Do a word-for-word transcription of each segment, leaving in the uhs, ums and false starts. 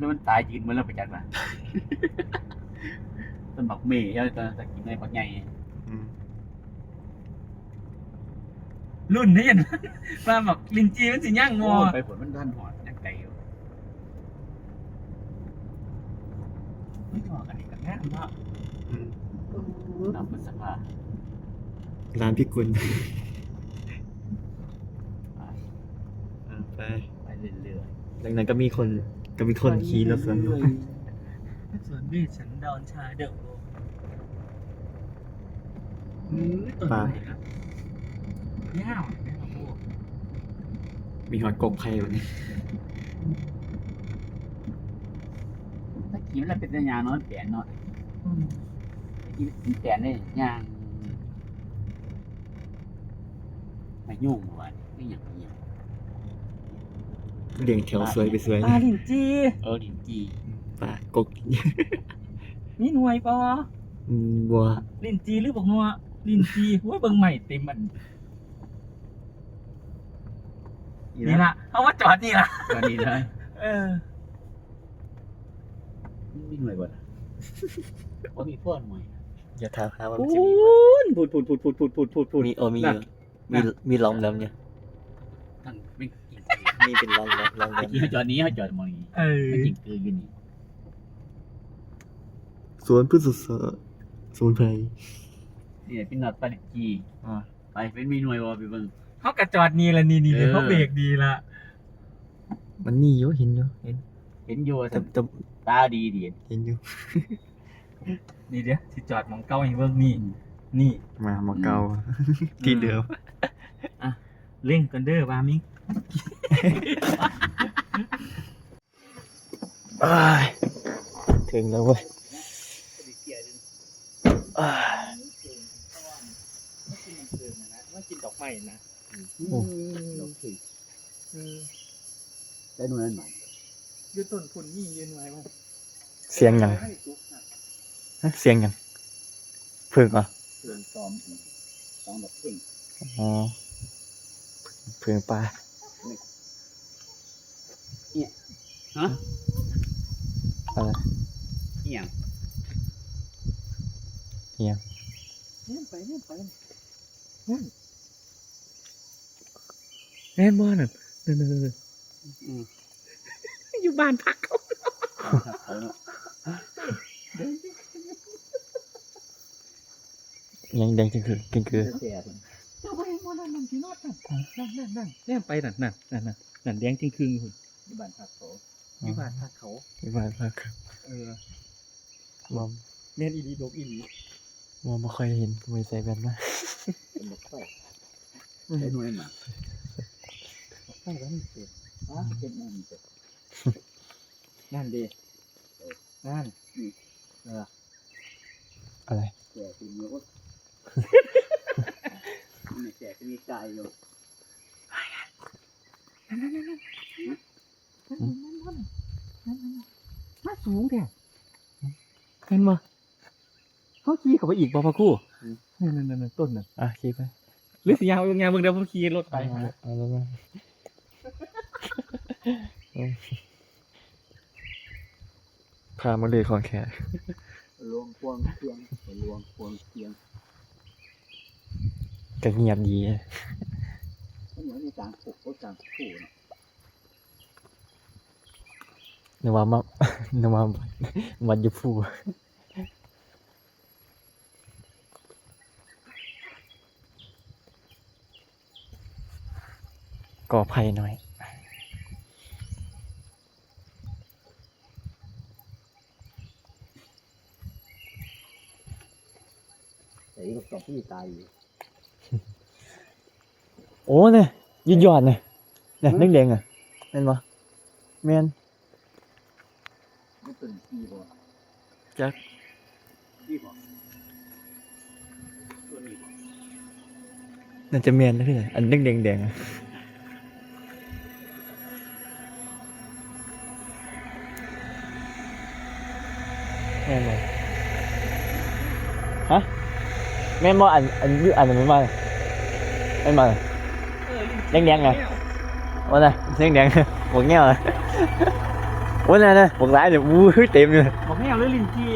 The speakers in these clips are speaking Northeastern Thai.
แล้วมันตายยืนมันแล้วไปจักล่ะ ต้นบักเมย์แล้วตอนตะกี้ในบักใหญ่ อืม รุ่นนี้ยัง มาบักลินจีมันสิย่างงอ โอ้ย ไปผลมันด้านหอดยังไกลอยู่ ไม่หอดอันนี้ก็งามเนาะ อืม น้ำพฤษภา ร้านพิกุล ไป เออ ไป ไปเรื่อยๆ ดังนั้นก็มีคน ก็มีคนขี่รถสวน ไปเรื่อยๆ สวนเมฆสันดรชาดก เออ ต้นไม้นะ ยาวนะ โอ้ มีหอดกกไผ่บัดนี้ ตะกี้มันเป็นตะยางเนาะ มันแปลนเนาะ อืม ตะกี้มันแปลนเลย ยาง มายุ่งว่ะ นี่อย่างนี้ เรียงแถวสวยไปสวย ปลาลิ้นจี่ เออ ลิ้นจี่ ปลากก มีหน่วยปะวะ อืม บัว ลิ้นจี่หรือบักงัว ลิ้นจี่ โอ้ย เบิ่งใหม่เต็มอัน นี่ละ เอามาจอดนี่ละ จอดนี่เลย เออ มีหน่วยบ่ล่ะ บ่มีพ่นหน่วย อย่าถามหาว่ามันสิมีบ่ พูน พูน พูน พูน พูน พูน พูน พูน มี เออ มีอยู่ นั่น มี น่ะ มีล้อมแล้วเนี่ย ทั้งเป็นกิ่ง มีเป็นล้อมแล้ว ล้อมแล้ว เมื่อกี้เขาจอดนี้ เขาจอดหม่องนี้ เออ มันกิ่งคืออยู่นี่ สวนพฤกษศาสตร์ สมุนไพร นี่เป็นหนอดปลาลิกี อ่า ไป เป็นมีหน่วยบ่ ไปเบิ่ง เขากะจอดนี่ละ นี่ นี่ เออ เขาเบรกดีละ มันมีอยู่ เห็นอยู่ เห็น เห็นอยู่ แต่ แต่ ตาดีดี เห็นอยู่ นี่เดี๋ยวสิจอดหม่องเก่าให้เบิ่งนี่ อืม นี่ มาหม่องเก่า อืม ที่เดิม อ่ะ เร่งกันเด้อ ว่ามิง อ้าย ถึงแล้วเว้ย อ้าย มากินดอกไม้นะ โอ้ ดอกไม้ อืม ได้หน่วยอันใหม่ อยู่ต้นพุนนี่ยืนไว้ว่า เสียงหยัง ให้สุกนะ ฮะ เสียงหยัง ผึ้งเหรอ เสียงซ้อม ซ้อมแบบเพ่ง อ๋อ ผึ้งป่า เนี่ย ฮะ อะไร เอียง เอียง เนี่ยไป เนี่ยไป นั่น แม่นบ่นั่น นั่นๆๆ อืม อยู่บ้านพักเขา ครับผม ยังแดงจึงคือ จึงคือ เสียบ เจ้าบ่เห็นบ่นั่น นั่นที่นอนนั่น นั่น นั่น นั่น แนมไปนั่น นั่น นั่น นั่น นั่นแดงจึงคืออยู่ อยู่บ้านพักเขา อยู่บ้านพักเขา อยู่บ้านพักครับ เออ บ่ แม่นอีหลี ดกอีหลี บ่ บ่ค่อยเห็น บ่ใส่แว่นมา เป็นดอกไฟ อืม ใส่หน่วยหมาก ดอกไฟแล้วมันเกิด อ๋อ เป็นนั่นเกิด นั่นดิ เออ นั่น นี่ เออ อะไร แก่เป็นอยู่ นี่แก่เป็นกายอยู่ นั่นๆๆๆ นั่น นั่น นั่น นั่น นั่น นั่น มาสูงแท้ เห็นบ่ เขาขี่เข้าไปอีกบ่ พระครู อืม นั่นๆๆๆ ต้นน่ะ อ่ะ ขี่ไป หรือสิย่าง ย่างเบิ่ง เดี๋ยวผมขี่รถไป เอา เอารถมา พามาเลยของแขก หลวงพวงเคียง หลวงพวงเคียง ก็เงียบดี มันเหมือนมีการปลูกต้นจามพระครูเนาะ นึกว่ามา นึกว่าวัดอยู่ภู กอไผ่น้อย แต่อีกสองที่ตายอยู่ โอ้ เนี่ย ยืดยอดเนี่ย เนี่ย หืม แดงๆ อ่ะ แม่นบ่ แม่น มันเป็นปีบ่ จัก ปีบ่ ตัวนี้บ่ น่าจะแม่นนะพี่ อันแดงๆๆ อ่ะ แม่นบ่ ฮะ แม่นบ่ อัน อัน อันนั้นแม่นบ่ แม่นบ่ แดงๆ ไง ว่าน่ะ แดงๆ บวกแง่วเลย โอ้ อ้ย นั่นนะ บักหลายเนี่ย อู้ย เต็มเลย บักแห้วหรือลิ้นจี่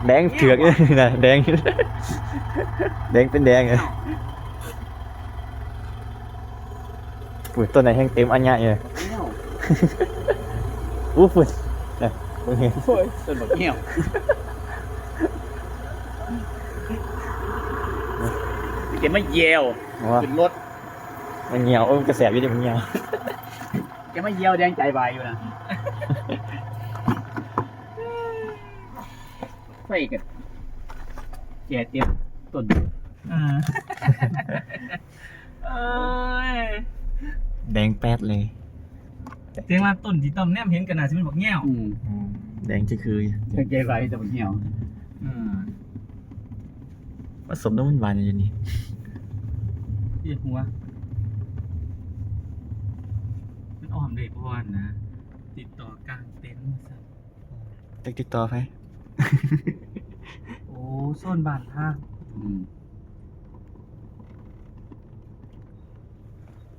แดงเถือกเลยนะ แดง แดงเป็นแดงเลย อุ้ย ต้นไหนแห้งเต็มอันเนี้ยเลย อู้ย นะ มึงเห็น โอ้ย ต้นบักแห้ว เก็บมาแย่ว อ๋อ ขึ้นรถ มันเหี่ยว เออ กระแสอยู่ดิ มันเหี่ยว แกมาแย่วแดงใจวายอยู่นะ ไฟกับแก่เต็มต้น อ่า เอ้ย แดงแป๊ดเลย แสดงว่าต้นที่ต้อมแนมเห็นก็น่าสิเป็นบักแห้ว อืม อืม แดงจะคือ แดงใจวายแต่บักแห้ว อืม ผสมน้ำมันหวานอยู่นี่ เรียกหัว มันอ้อมได้บ่นะ ติดต่อกลางเต็นท์มาสั่น จักติดต่อไผ โอ้ โซนบ้านพัก อืม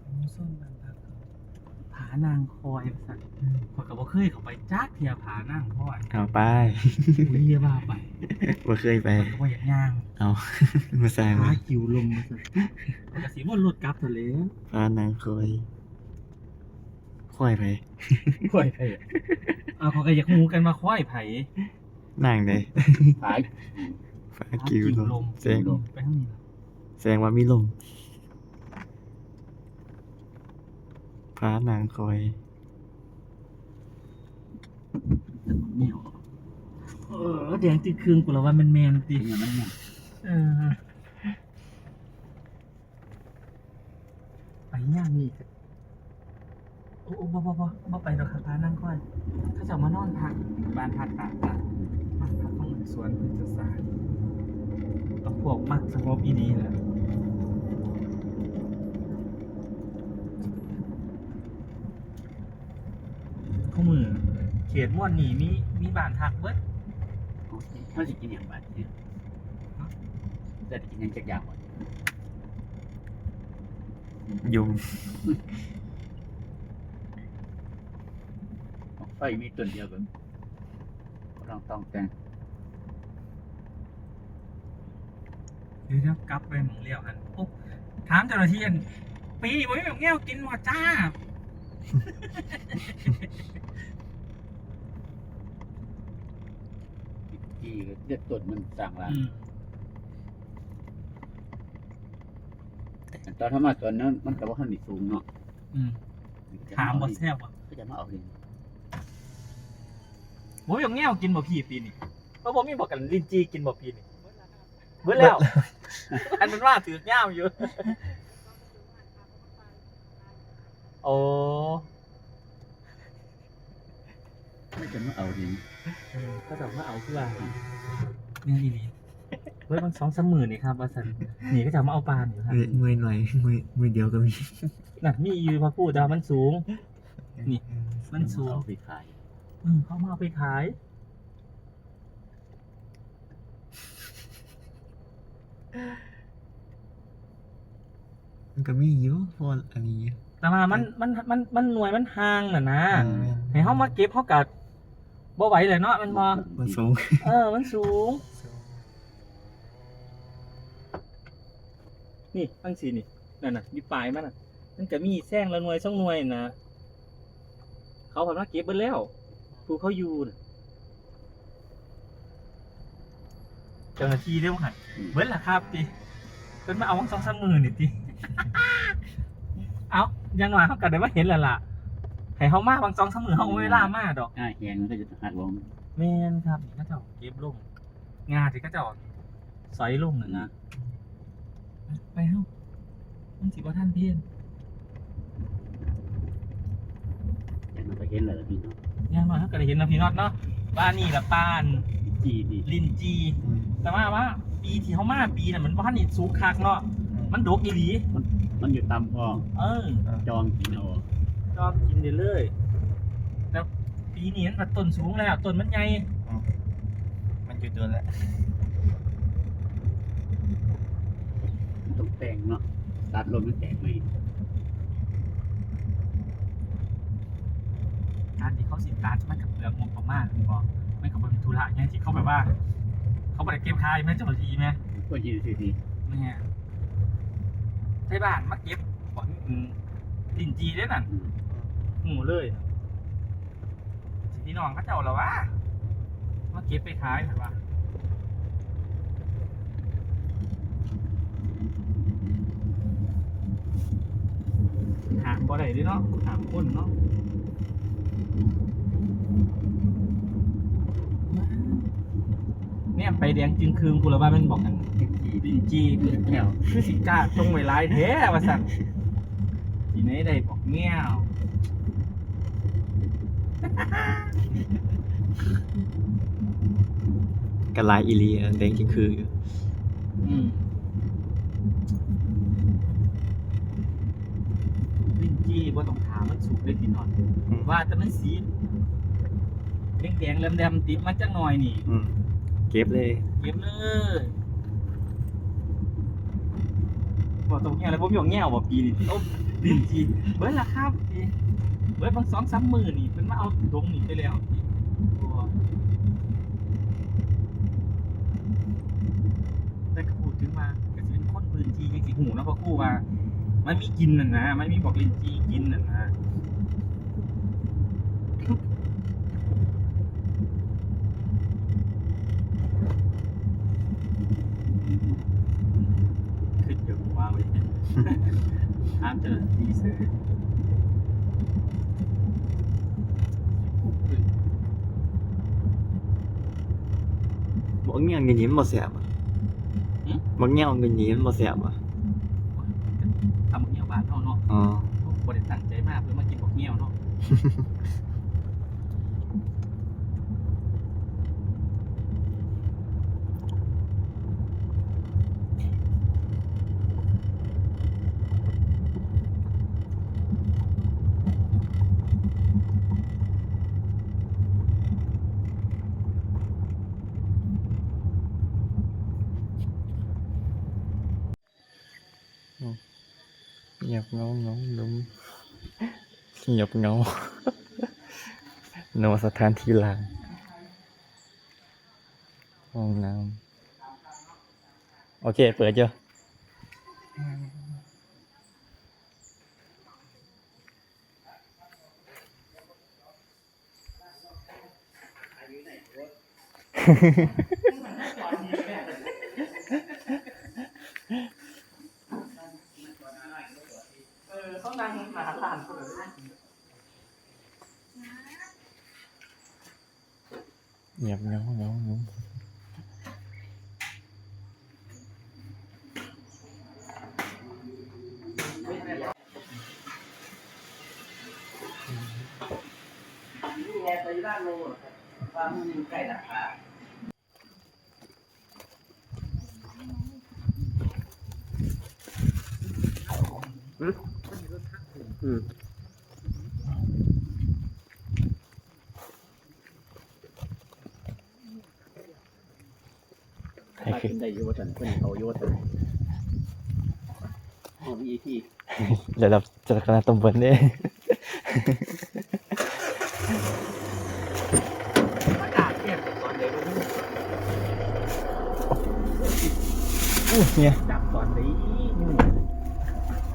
โอ้ โซนบ้านพักเขา ผานางคอยว่าซั่น อืม ข้อยก็บ่เคยเข้าไปจักเทื่อผานางคอย เอาไป อุ้ย อย่าว่าไป บ่เคยไป ข้อยก็บ่อยากย่าง เอา มาสร้าง ผา มา กิ่วลมว่าซั่น ข้อยก็สิวนรถกลับเท่าแล้ว ผานางคอย คอยไผ คอยไผ เอา ข้อยก็อยากรู้กันว่าคอยไผ นางใด ผา ผากิ่วลม ผากิ่วลม แสดง ไปทางนี้ล่ะ แสดงว่ามีลม ผานางคอย เออ แดงจึ่งครึ่ง กูละว่าแม่นๆ ติ เนี่ยมันเนี่ย เออ ไปย่างนี่ โอ้ โอ้ บ่ บ่ บ่ บ่ไปดอกครับ ผานางคอย เขาเจ้ามานอนพัก บ้านพักตากอากาศ บ้านพักของสวนพฤกษศาสตร์ กับพวกมักสงบอีหลีแหละ คู่มื้อเขตม่วนนี่มี มีบ้านพักเบิด เฮาสิกินหยังบัดนี้ ฮะ จะกินหยังจักอย่างบ่ ยุง ไฟมีต้นเดียวกัน บ่ต้องตองแต่ง เดี๋ยวๆ กลับไปหม่องเลี้ยวหั่น โอ้ ถามเจ้าหน้าที่อัน ปีนี้บ่มีบักแห้วกินบ่จ้า ปีก็เรียกต้นมันสร้างหลัง อืม ตอนเฮามาตอนนั้นมันก็บ่ทันได้สูงเนาะ อืม ถามบ่แซ่บบ่ เขาจะมาเอาเอง บ่มีบักแห้วกินบ่พี่ปีนี้ บ่ บ่มีบักอันลิ้นจี่กินบ่ปีนี้ เบิดแล้ว อันมันว่าถือกยามอยู่ โอ้ เขาจะมาเอาเอง เออ เขาเจ้ามาเอาคือว่า แม่นอีหลี เฮ้ย มันสองสามมื้อนี่ครับ ว่าซั่น นี่เขาเจ้ามาเอาปลานี่ครับ เอ้ย มื้อหน่อย มื้อ มื้อเดียวก็มี นั่น มีอยู่พระพูดแต่ว่ามันสูง นี่ มันสูง เอาไปขาย อืม เขามาเอาไปขาย มันก็มีอยู่ เพราะว่าอันนี้ แต่ว่ามัน มัน มัน มันหน่วยมันห่างน่ะนะ อืม ให้เฮามาเก็บเฮาก็บ่ไหวเลยเนาะ แม่นบ่ มันสูง เออ มันสูง นี่ จั่งซี้นี่ นั่นน่ะ อยู่ปลายมันน่ะ มันก็มีแซงละหน่วยสองหน่วยนะ เขาผ่านมาเก็บเบิดแล้ว ผู้เขาอยู่น่ะ เจ้าหน้าที่เด้อหั่น อืม เบิดล่ะครับติ เพิ่นมาเอาสองสามมื้อนี่ติ เอ้า อย่างน้อยเฮาก็ได้มาเห็นแล้วล่ะ ให้เฮามาบางสองสามมื้อเฮาบ่มีเวลามาดอก อ่า แหงมันก็จะหักลง แม่นครับ นี่เขาเจ้าเก็บลง งาที่เขาเจ้าสอยลงน่ะนะ ไปเฮา มันสิบ่ทันเพล อย่างน้อยก็เห็นแล้วล่ะพี่เนาะ อย่างน้อยเฮาก็ได้เห็นแล้วพี่น็อตเนาะ ว่านี่ล่ะปาน จี่นี่ ลิ้นจี่ อืม แต่ว่า ว่าปีที่เฮามาปีน่ะมันบ่ทันได้สุกคักเนาะ อืม มันดกอีหลี มัน มันอยู่ต่ำพอ เออ จองกินเอา จองกินได้เลย แต่ปีนี้มันก็ต้นสูงแล้ว ต้นมันใหญ่ อืม มันอยู่โดนแล้ว มันต้องแต่งเนาะ ตัดลมมันแตกใหม่ ห การที่เขาสิตัดมันก็เปลืองงบประมาณแม่นบ่ มันก็บ่เป็นธุระหยังที่เขาแบบว่า เขาบ่ได้เก็บค่าแม่นเจ้าหน้าที่แม่ ก็ยืนสิดี แม่น ไทบ้านมาเก็บบ่ อืม ลิ้นจี่เด้นั่น อืม ฮู้เลย สิพี่น้องเขาเจ้าละวะ มาเก็บไปขายเพิ่นว่า ห้ามบ่ได้เด้เนาะ ห้ามคนเนาะ แนมไปแดงจึงคืง กูละว่าแม่นบอกกัน ลิ้นจี่ แก้ว คือสิกล้าจงไว้หลายแท้ว่าซั่น ที่ไหนได้บอกแง่ว ก็หลายอีหลีอะ แดงจึงคืงอยู่ อืม ลิ้นจี่บ่ต้องถามมันสุกได้กินนอน อืม ว่าแต่มันสีแดงๆแดมๆติดมาจักหน่อยนี่ อืม เก็บเลย เก็บเลย บ่ต้องแง่แล้ว บ่มีหยังแง่บ่ปีนี้ เอาลิ้นจี่เบิดละครับ เบิดบางสองสามมื้อนี่เพิ่นมาเอาดงนี่ไปแล้ว โอ้ แต่ก็พูดถึงว่าก็สิเป็นคนพื้นที่จังสิฮู้เนาะ พ่อครูว่า มันมีกินนั่นนะ มันมีบอกลิ้นจี่กินนั่นนะ คิดอยู่ว่าไว้ ถามเจ้าหน้าที่เฉย บักเงี้ยวกินนี่มันบ่แซ่บอะ หึ บักเงี้ยวกินนี่มันบ่แซ่บอะ ตำบักเงี้ยวบ้านเฮาเนาะ อ๋อ บ่ได้ตั้งใจมาเพื่อมากินบักเงี้ยวเนาะ เงียบเหงาเหงาหลุม เงียบเหงา นอนสถานที่ล้าง ห้องน้ำ โอเค เปิดอยู่ เออ เขานั่งหาร้านคนละ เงียบเหงาเหงาหงุม นี่ไงไปบ้านโมว่ามันอยู่ใกล้หลังคา อืม อืม ให้ ถ้า ขึ้น ขึ้นได้อยู่ว่าซั่น เพิ่นเอาอยู่ว่าซั่น ห้อง วี ไอ พี ระดับเจ้าคณะตำบลเนี่ย มาด่าแกล้งตอนใดบ่รู้ อู้เนี่ย ดับตอนใด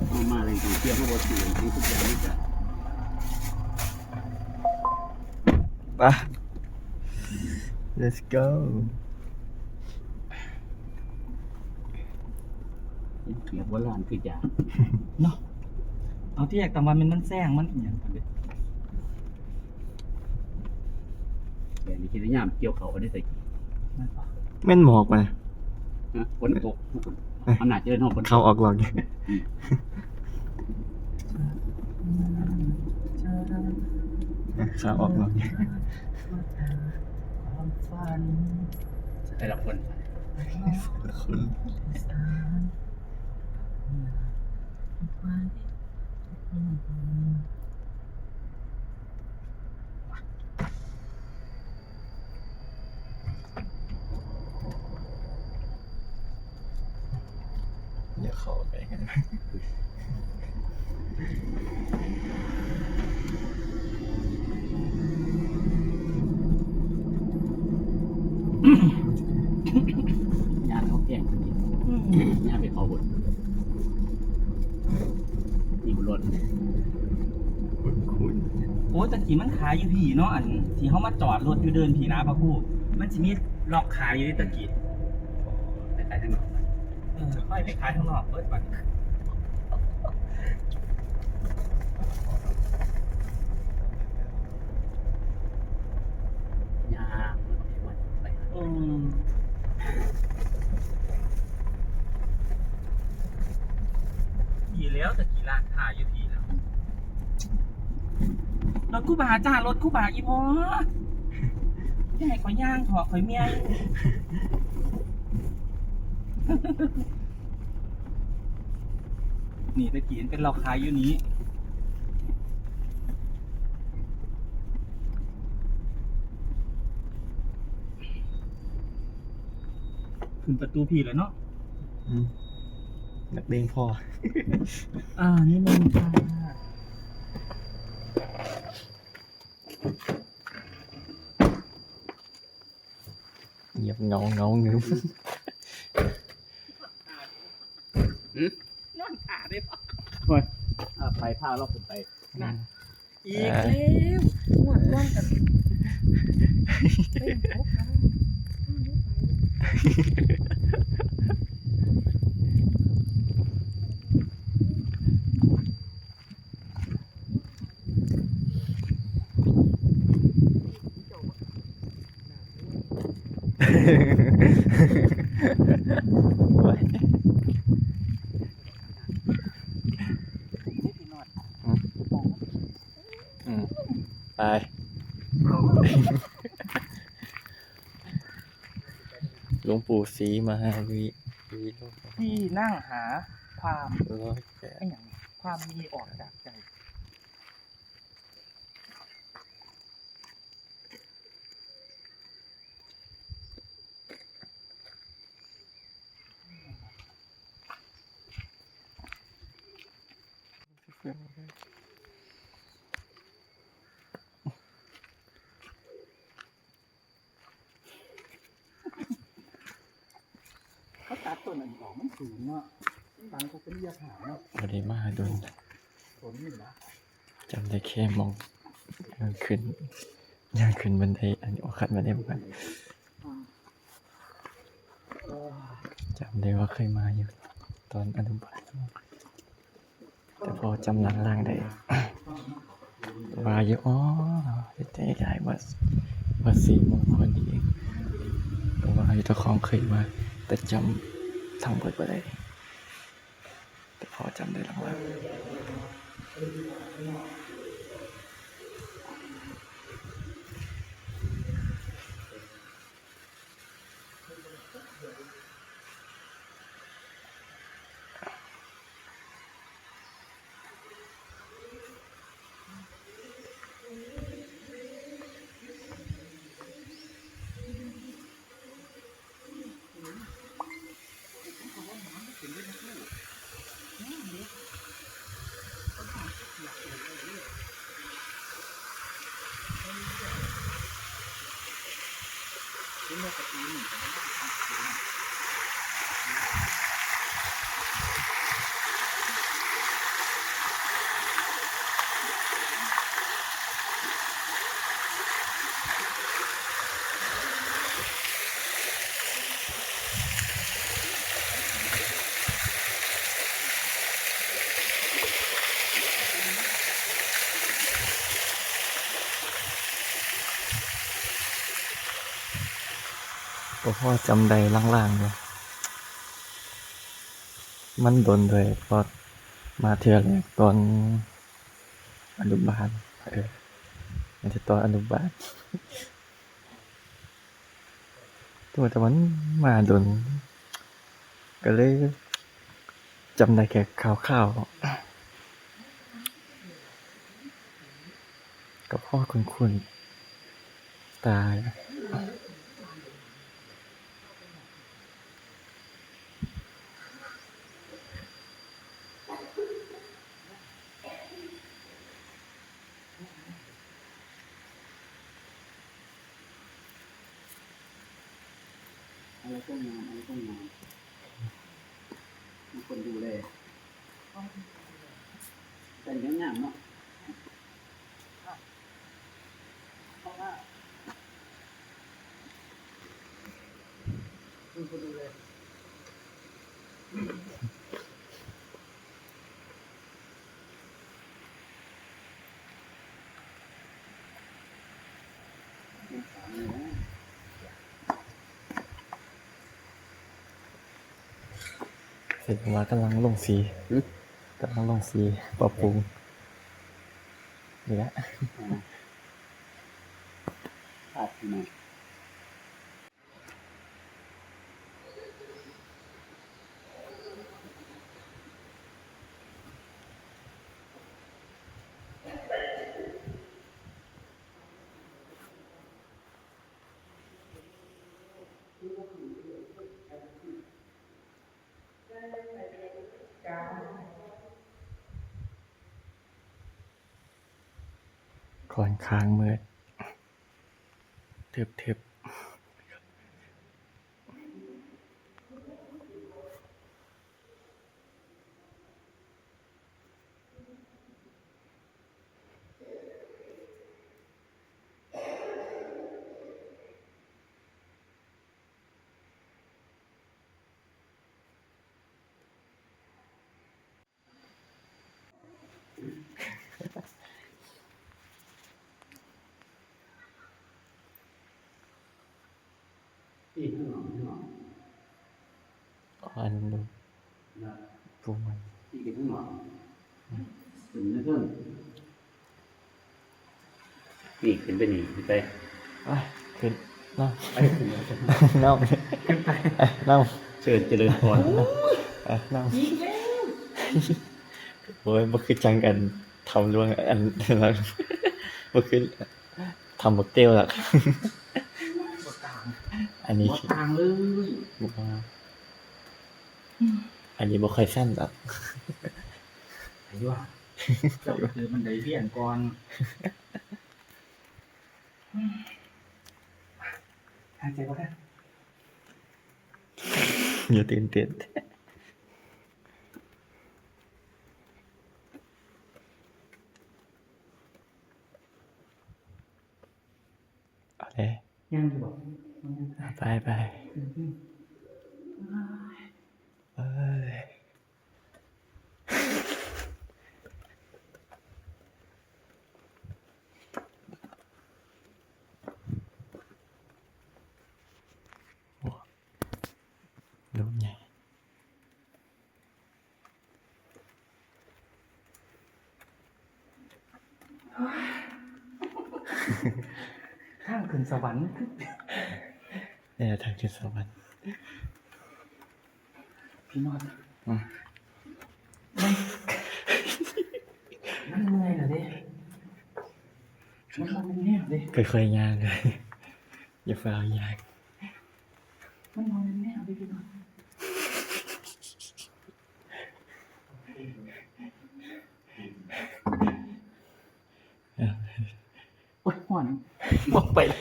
เอามาเลย เตรียมมาบ่ถือ ทุกอย่างนี่จ้ะ ไป let's go เปียกว่าร้านคือจาเนาะ เอาที่แยกตะวันมัน มันแซงมันอีหยังกันเด้ แต่นี่คิดว่ายามเกี่ยวเขาเขาได้ใส่ แม่นหมอกมา นะ ฝนตก มันอาจจะเดินห้องฝนตก เข้าออกหลอก อืม ขาออกหลัง แต่ละคน คน เดี๋ยวขอไปกัน คุ้นๆ โอ้ ตะกี้มันขายอยู่พี้เนาะ อันที่เฮามาจอดรถอยู่เดินพี้นะพระครู มันสิมีล็อกขายอยู่ในตะกี้ ไปขายทางนอก เออ ค่อยไปขายข้างนอกเบิดบัด ย่างมันก็มีวันไป อืม ดีแล้วตะกี้ร้านค้าอยู่พี้แล้ว รถครูบาจ้า รถครูบาอีพ่อ อย่าให้ข้อยย่างเถาะ ข้อยเมื่อย นี่ตะกี้มันเป็นล็อกขายอยู่นี้ ขึ้นประตูพี้แล้วเนาะ อืม นักเลงพ่อ อ่า นิมนต์ค่ะ เงียบเหงา เหงาหงึม หืม นอนถ่าได้ปะ โอ้ย อ่า ไปพาเราขึ้นไป นั่น อีกแล้ว งวดก่อนกัน เป็นพวกกัน โอ้ย อืม อืม ไป หลวงปู่ศรีมหาวี วีโรจน์ ที่นั่งหาความ ร้อยแปด ไอ้หยัง ความดีออกจากใจ เขาตัดต้นอันนี้ออก มันสูงเนาะ มันบังเขาเป็นเรียกหาเนาะ บ่ได้มาโดน ต้นนี่นะ จำได้แค่มอง ย่างขึ้น ย่างขึ้นบันได อันนี้ โอ้ ขั้นบันไดบ่ขั้น จำได้ว่าเคยมาอยู่ ตอนอนุบาล แต่พอจำหลังๆได้ ว่าอยู่ อ๋อ เฮ็ดจั่งใด๋ได้ ว่า ว่าสิมงคลอีหยัง ก็ว่าอยู่ เจ้าของเคยมา แต่จำทั้งเบิดบ่ได้ แต่พอจำได้หลังๆ ก็พอจำได้ลางๆอยู่ มันโดนด้วย เพราะมาเทื่อแรกตอนอนุบาล เออ มันจะตอนอนุบาล แต่ว่ามันมาโดน ก็เลยจำได้แค่คร่าวๆ ก็พอคุ้นๆ ตา อะไรก็งาม อะไรก็งาม มีคนดูแล เป็นยังไงเนาะ เพราะว่าคุณก็ดูเลย เห็นว่ากำลังลงสี หึ กำลังลงสี ปรับปรุง นี่แหละ อ่า ภาพที่มัน ค่อนข้างมืด ทึบๆ นี่ข้างหลัง ข้างหลัง อันนี้ นะ ปรุงมัน นี่คือข้างหลัง ถึงนะเพื่อน นี่ขึ้นไปนี่ ขึ้นไป อ่ะ ขึ้น นั่ง ไปขึ้นไป นั่ง ขึ้นไป อ่ะ นั่ง เชิญเจริญพร อ่ะ นั่ง อีกแล้ว โอ้ย บ่คือจังอันทำล่วงอัน บ่คือทำบักเตลหรอก บ่ต่าง อันนี้ บ่ต่างเลย บ่ว่า อันนี้บ่ค่อยสั้นดอก อายุอะ เจ้าคือมันได้เรียนก่อน หายใจบ่ทัน อย่าตื่นเต้น เอาเลย ยังอยู่บ่ ยัง ไป ไป อืม เอ้ย โอ้ ลูกใหญ่ ทางขึ้นสวรรค์ เนี่ย ทางขึ้นสวรรค์ พี่นอด อืม มัน มันเมื่อยเหรอเด้ มันบ่แม่นแนวเด้ ค่อยๆย่างเลย อย่าฟ้าวย่าง มันบ่แม่นแนวเด้พี่นอด โอ๊ย ฮ้อน บ่ไปแล้ว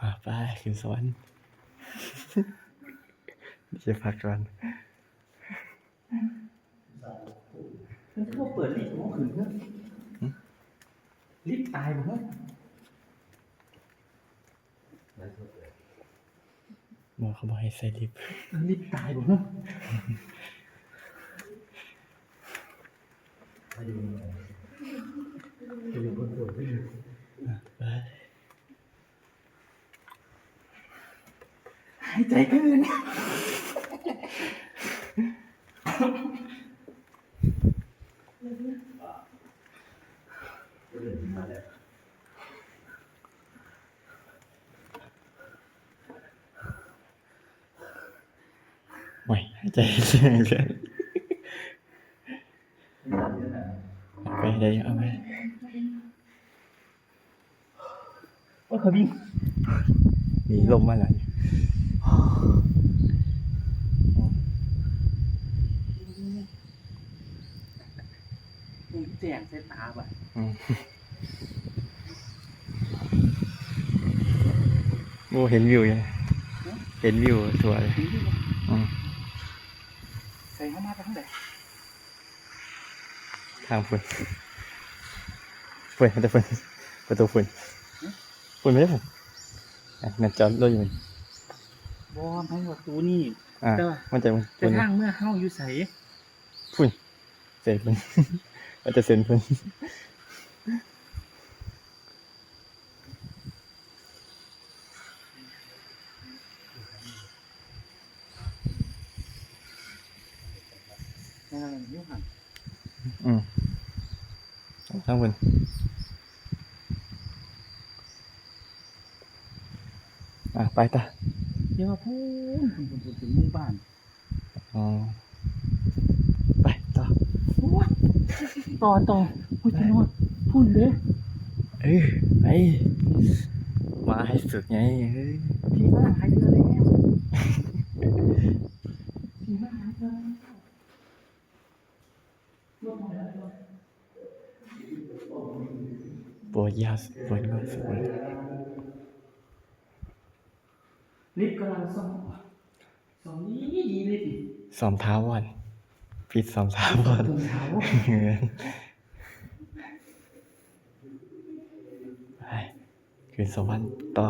อ่ะ ไป ขึ้นสวรรค์ จะพักก่อน มันจะบ่เปิดลิฟต์บ่ขึ้นเด้อ หึ ลิฟต์ตายบ่เฮ้ย บอกเขาบอกให้ใส่ลิฟต์ ลิฟต์ตายบ่เฮ้ย อ่ะ ไป หายใจคืน โอ้ย หายใจ หายใจ เอาไป ได้อยู่ เอาไป โอ้ย เขาวิ่ง มีลมมาแล้ว แจ้งใส่ตาบ่ะ อืม โอ้ เห็นวิวอยู่นะ ฮะ เห็นวิวสวย เห็นวิว อืม ใส่เข้ามาทางไหน ทางฝุ่น ฝุ่น แต่ฝุ่น ประตูฝุ่น หึ ฝุ่นไม่ได้ฝุ่น อ่ะ นั่นจอดรถอยู่ บ่ มันประตูนี่ อ่ะ แต่ว่า มันจะ แต่ ฝุ่น ทางเมือเฮาอยู่ไส ฝุ่น เส้นฝุ่น มันจะเส้นฝุ่น นั่นๆๆ อยู่หั่น อืม ทางเพิ่น อ่ะ ไปต่อ เดี๋ยวว่าพู้น พู้น พู้น พู้น ถึงหมู่บ้าน อ๋อ ไปต่อ โอ้ย ต่อ ต่อ โอ้ย จะนอน พู้นเด้ เออ ไป มาให้สุดไง เออ ผีบ้าหายไปแล้ว ผีบ้าหายไปแล้ว ปวดยาวสุด ปวดมากสุดเลย ลิฟต์กำลังซ่อม ซ่อมดีดีเลยสิ ซ่อมถาวร ปิดซ่อมถาวร ซ่อมถาวร ไป ขึ้นสวรรค์ต่อ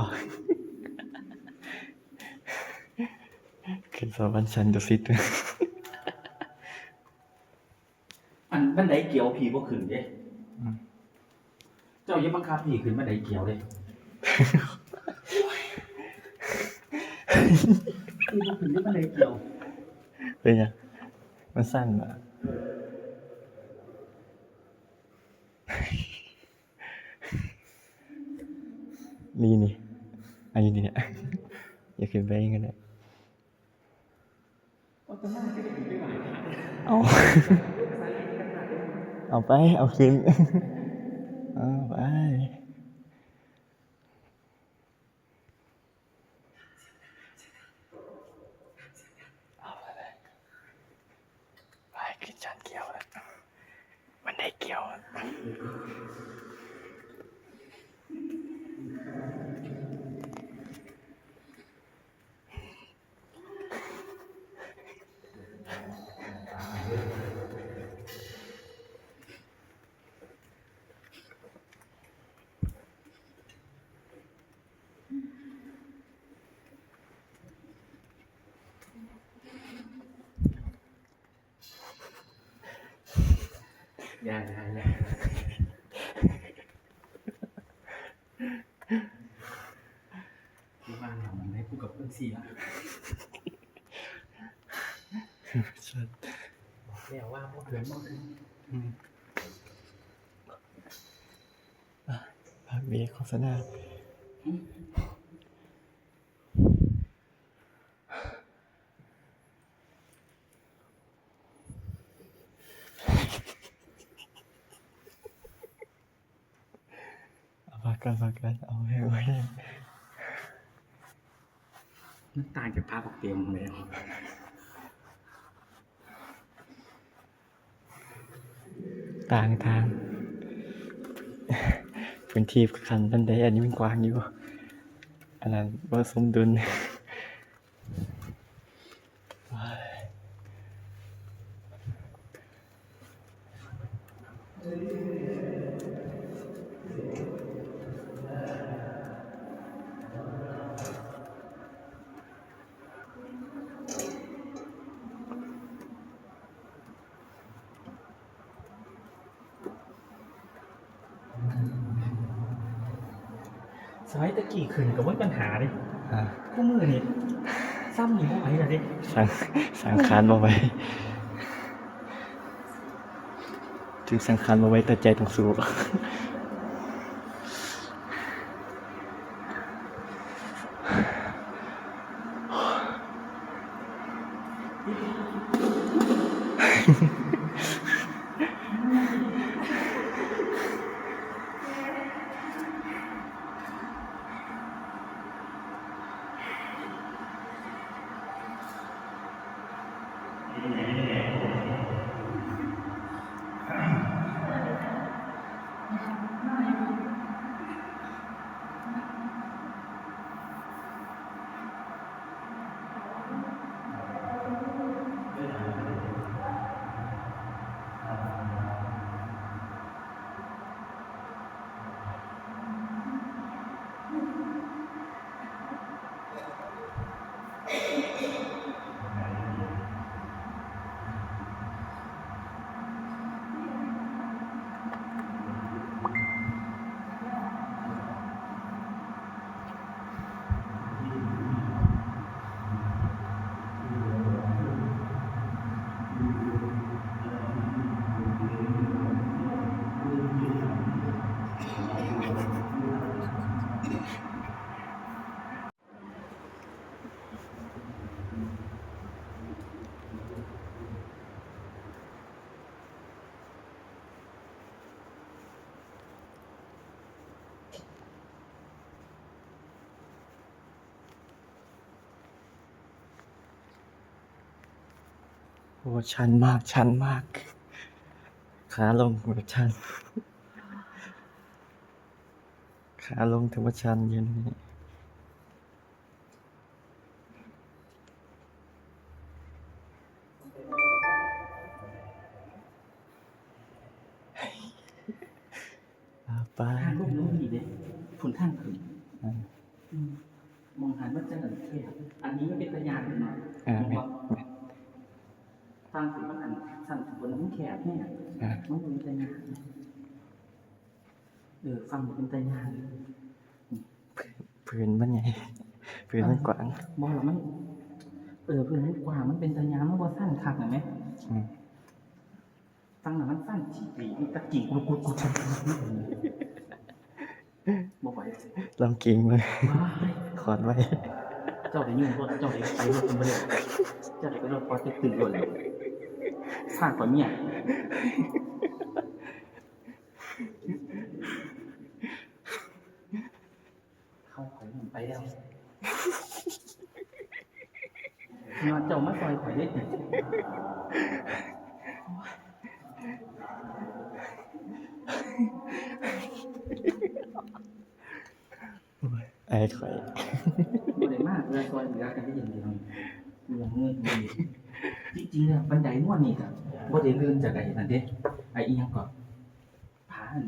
ขึ้นสวรรค์ชั้นดุสิต อันบันไดเกียวพี่บ่ขึ้นเด้ อืม เจ้าอย่าบังคับพี่ขึ้นบันไดเกียวเด้ พี่บ่ขึ้นเด้บันไดเกียว เป็นไง มันสั้นอะ นี่ นี่ อันนี้เนี่ย อย่าขึ้นไปเองก็ได้ เอา เอาไป เอาขึ้น เอาไป เอาไปเลย ไปขึ้นชั้นเกียวแล้ว มันได้เกียวอะ อย่า อย่า อย่า ที่บ้านเรามันได้คู่กับเพื่อนสี่ละ เรียกว่าพวกเพื่อนหมด อืม อ่ะ พักเบรกโฆษณา เอาพักกัน พักกัน เอาให้ไว้ มันต่างจากภาพออกเตรียมเลย ต่าง ต่าง พื้นที่ขั้นบันไดอันนี้มันกว้างอยู่ อันนั้นบ่สมดุล สมัยตะกี้ขึ้นก็บ่มีปัญหาเด้ อ่า คู่มื้อนี่ซ้ำนี่บ่ไหวแล้วเด้ สัง สังขารบ่ไหว ถึงสังขารบ่ไหวแต่ใจต้องสู้ เ โอ้ ชันมาก ชันมาก ขาลงก็ชัน ขาลงถือว่าชันอยู่นี่ อ่า ไป ทางลงมันดีเด้ ผลทางขึ้น อ่า อืม มองหันมันจะเหมือนแคบ อันนี้มันเป็นตะยานเลยเนาะ อ่า มองว่า แม่น ทางขึ้นมันอัน ทางขึ้นมันแคบเนี่ย อ่า มันเป็นตะยาน เออ ฟังเป็นตะยาน พื้นมันใหญ่ พื้นมันกว้าง บ่ล่ะมัน เออ พื้นมันกว้าง มันเป็นตะยาน มันบ่ชันคัก เห็นไหม อืม ตั้งแต่มันสั้นกี่ปีนี่ตะกี้กู กู กู บ่ไหว ลองเก่งมา ว้าย ขอดไว้ เจ้าได้ยินบ่ เจ้าได้ไปรถมันบ่ได้ เจ้าได้ไปรถปอเต็กตึงก่อนเลย พาก่อนเนี่ย เขาข่อยมันไปแล้ว เนาะ เจ้ามาซอยข่อยเด้ ไอ้ข่อย บ่ได้มาเพื่อซอยเหลือกันได้อย่างเดียว เรื่องเงินนี่ จริงๆ แล้วบันไดม้วนนี่ก็บ่ได้ลื่นจากไอ้นั่นเด้ ไอ้อิหยังก่อน ผาอัน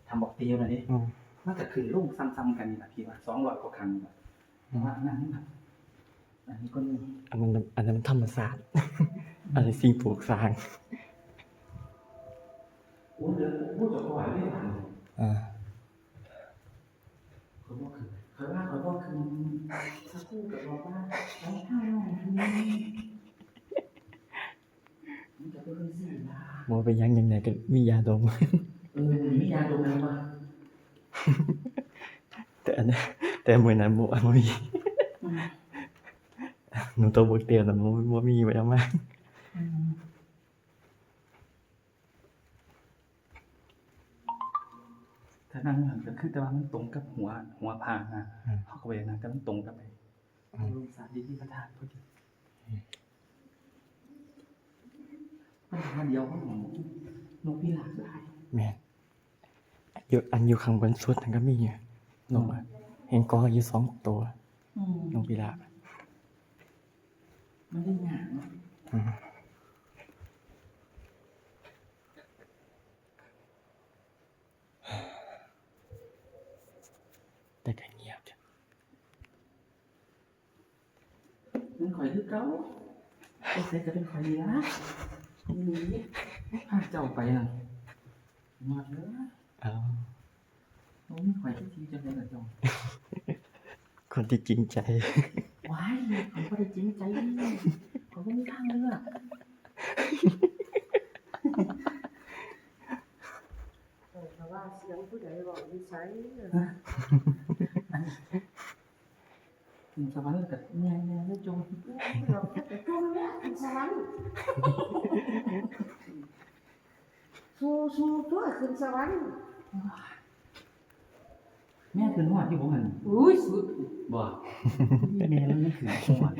ทำบักเตียวน่ะเด้ อืม มันก็ขึ้นลงซ้ำๆ กันนี่ล่ะ พี่ว่า สองร้อยกว่าครั้งนี่ล่ะ อืม แต่ว่าอันนั้นมันแบบ อันนี้ก็มี อันนั้น อันนั้นมันธรรมชาติ อันนี้สิ่งปลูกสร้าง โอ้ เดี๋ยวพูดจบก่อนเรื่อง อ่า เขาบอกคือ เขาว่า เขาบอกคือ เขาพูดกับเราว่า เขาห้ามเราคือ มันก็เป็นจังซี่ล่ะ บ่เป็นหยัง จังใดก็มียาดม เออ มียาดมแล้ววะ แต่อันนั้น แต่มื้อนั้นบ่ บ่มี อืม หนูโตบ่เตียวนะ บ่ บ่มีไว้เอามา อืม ถ้านั่งหันก็คือแต่ว่ามันตรงกับหัว หัวพระนะ อืม เขาก็ไปนั่งแต่มันตรงกับไป อืม ลงสารีริกธาตุพอดี อืม ปัญหาเดียวของนกพิราบหลาย แม่น อยู่ อันอยู่ข้างบนสุดนั่นก็มีอยู่ นกอะ อืม เห็นกออยู่สองตัว อืม นกพิราบ มันได้ยากเนาะ อืม แต่ก็เงียบจ้ะ มันข่อยคือเก่า ไปไสก็เป็นข่อยนี่ล่ะ อีหลี พาเจ้าไปนั่น เงียบเลย เอ้า บ่มีข่อยจักทีจังได๋ล่ะเจ้า คนที่จริงใจ ว้าย เขาบ่ได้จริงใจ เขาบ่มีทางเลือก เออ แต่ว่าเสียงผู้ใดเว้าอยู่ไส ฮะ อัน ขึ้นสวรรค์แล้วก็เมื่อยแน่เลยจม เราก็ไปจมแล้วขึ้นสวรรค์ สู้ๆ ตัวขึ้นสวรรค์ แม่ขึ้นฮอดอยู่บ่หั่น อุ้ย สุด บ่ แม่แล้วมันขึ้นฮอด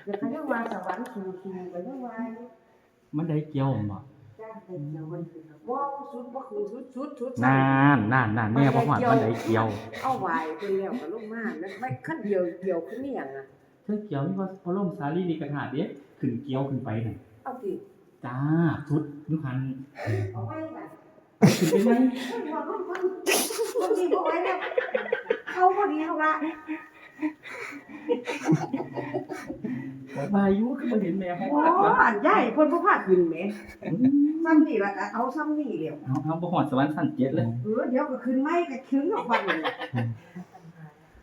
เดี๋ยวเขาเรียกว่าสวรรค์สูงๆ ก็ยังว่าอยู่ มันได้เกี่ยวบ่ จ้า ได้เกี่ยวมันขึ้น บ่ สุด บ่ขึ้น สุด สุด สุด นั่น นั่น นั่น แม่บ่ฮอด มันได้เกี่ยว เอาไหว้เพิ่นแล้วก็ลงมา แล้วไม่ขั้นเดียว เกี่ยวขึ้นนี่หยังอะ เทิงเกี่ยวมีพระบรมสารีริกธาตุเด้ ขึ้นเกี่ยวขึ้นไปนั่น เอาติ จ้า สุดอยู่หั่น เอาไว้น่ะ ขึ้นไปไหม เฮ้ย ว่าเพิ่น เพิ่น เพิ่นสิบ่ไหวแล้ว เขาพอดีเขาว่า ว่าอยู่คือบ่เห็นแม่ฮอด โอ้ วะ อันใหญ่เพิ่นบ่พาขึ้นแหม อืม ซ้ำนี่ล่ะก็เอาซ้ำนี่แล้ว เอา เอาบ่ฮอดสวรรค์ชั้นเจ็ดเลย เออ เดี๋ยวก็ขึ้นใหม่ก็ขึ้นออกบัดนี้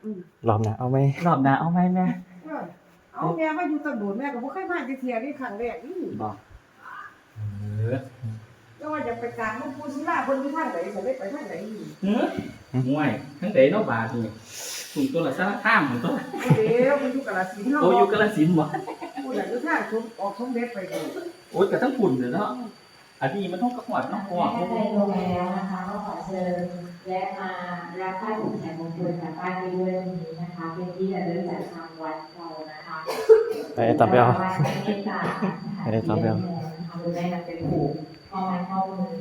อืม รอบหน้าเอาไหม รอบหน้าเอาไหมแม่ เออ เอาแม่มาอยู่ตำบลแม่ก็บ่เคยมาจักเทื่อนี่ครั้งแรกนี่ บ่ เออ แต่ว่าอยากไปกราบหลวงปู่ศิลาเพิ่นอยู่ทางใด ก็เลยไปทางใดนี่ หือ ห่วย ทางใดเนาะบาดนี่ พุ่นตัวละสารคามพุ่นตัว เดี๋ยวเพิ่นอยู่กาฬสินธุ์เนาะ โอ้ อยู่กาฬสินธุ์บ่ พุ่นน่ะอยู่ทางสม ออกสมเด็จไปพุ่น โอ้ย ก็ทั้งพุ่นเลยเนาะ อันนี้มันต้องกระหอดเนาะ เพราะว่า แม่ได้ลงแล้วนะคะ ก็ขอเชิญ และมารับผ้าสินไขมงคลกลับบ้านได้ด้วยวันนี้นะคะ เป็นที่ระลึกจากทางวัดเรานะคะ ไปต่อไปเอา วัดเมตตา ไปต่อไปเอา นะคะ คุณแม่นำไปผูกข้อไม้ข้อมือ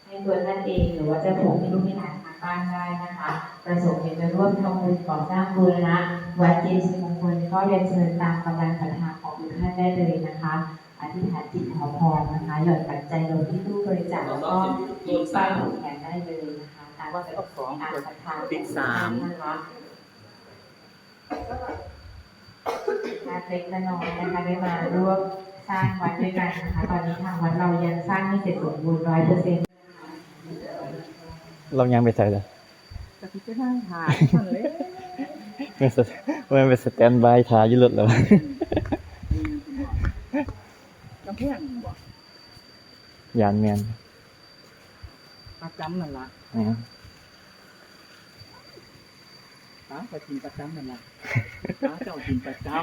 ให้ตัวท่านเอง หรือว่าจะผูกให้ลูกให้หลานทางบ้านได้นะคะ ประสงค์อยากจะร่วมทำบุญก่อสร้างบูรณะวัดเจดีย์มงคล ก็เรียนเชิญตามกำลังศรัทธาของทุกท่านได้เลยนะคะ อธิษฐานจิตขอพรนะคะ หย่อนปัจจัยลงที่ตู้บริจาค แล้วก็ติดป้ายผูกแขนได้เลยนะคะ ตาม วัดออกสอง ตามศรัทธา ติดสาม นะคะ เล็กๆน้อยๆนะคะ ได้มาร่วมสร้างวัดด้วยกันนะคะ ตอนนี้ทางวัดเรายังสร้างไม่เสร็จสมบูรณ์ร้อยเปอร์เซ็นต์ เรายังไปใส่เลย กะทิไปนั่งถ่ายนั่นเลย มันสแตมันเป็นสแตนบายถ่ายอยู่รถแล้ว กำแพงบ่ ยานแมน ประจำนั่นละ อืม ตามไปกินประจำนั่นละตามเจ้ากินประจำ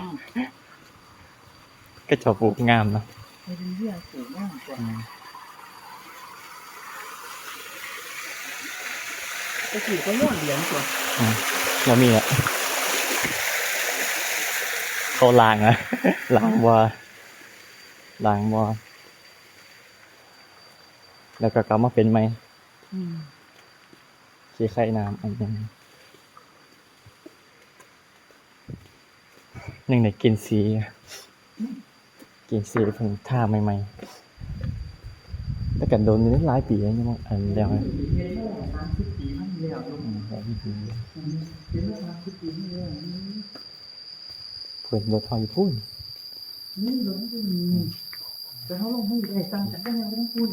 ก็ชอบปลูกงามเนาะ ไม่เป็นเรื่องสูงมากกว่า อืม ก็คือก็ย้อนเหรียญตัว อืมเรามีอ่ะ เขาล้างอ่ะ ล้างบ่อล้างบ่อแล้วก็กลับมาเป็นใหม่ อืม ขี้ไข่น้ำอันนี้ยังได้กินสี กินสีเพิ่งทาใหม่ๆ แต่กันโดนอยู่หลายปีแล้วยังอันเดียวนะ สามสิบปีมันแล้ว อืมหลายปี เป็นเรื่องสามสิบปีนี่แล้ว เพิ่นรถเฮาอยู่พุ่น นี่เราไม่ได้มีแต่เขาลงไม่ได้ตั้งแต่ก็ยังไม่ต้องพูด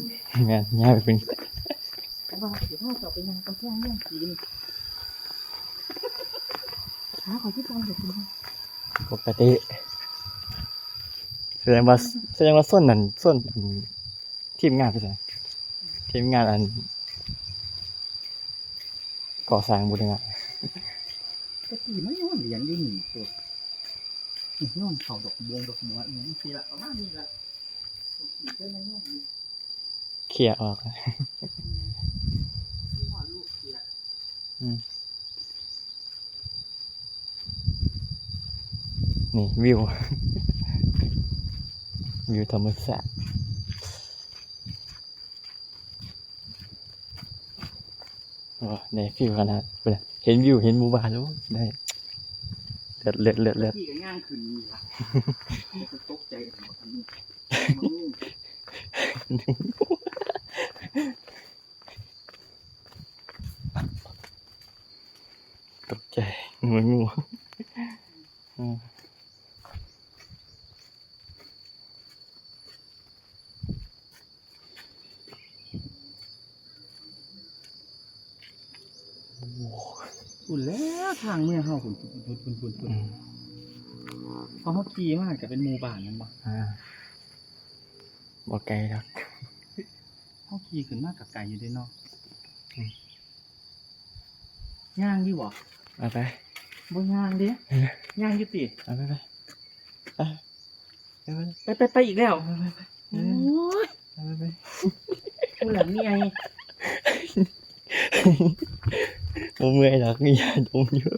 แม่นย้ายไปเป็น เพราะว่าเดี๋ยวถ้าต่อไปยังต้องแจ้งเรื่องกินหาขอที่กองเดี๋ยวกิน ปกติแสดงว่าแสดงว่าส้นนั่นส้นอันทีมงานคือไสทีมงานอันก่อสร้างบุรณะ ตะกี้มันย้อนเหรียญอยู่นี่ตัวย้อนเขาดอกบวงดอกบัวอย่างนี้สิละประมาณนี้ละตะกี้ก็ยังย้อนอยู่ เคลียร์ออก ที่ว่าลูกเขียด อืมนี่วิว วิวธรรมชาติโอ้ได้ฟิลขนาดเห็นวิวเห็นหมู่บ้านโอ้ได้เลิศเลิศเลิศเลิศ พี่ก็ย่างขึ้นนี่ละตกใจหมดอันนี้ ตกใจเหมือนงูอืม คุณแล้วทางเมืองเฮาคุณคุณคุณคุณคุณ อืม พอเขาขี่มาก็เป็นหมู่บ้านนั่นบ่ อ่าบ่ไกลดอก เขาขี่ขึ้นมากับไก่อยู่เด้เนาะ อืม ย่างอยู่บ่ เอาไป บ่ย่างเด้ย่างอยู่ติ เอาไปไปไปไปไป ไปไปไปอีกแล้ว ไปไปไป โอ้ย ไปไปไป กูหลังนี่ไง บ่เมื่อยดอกมียาดมอยู่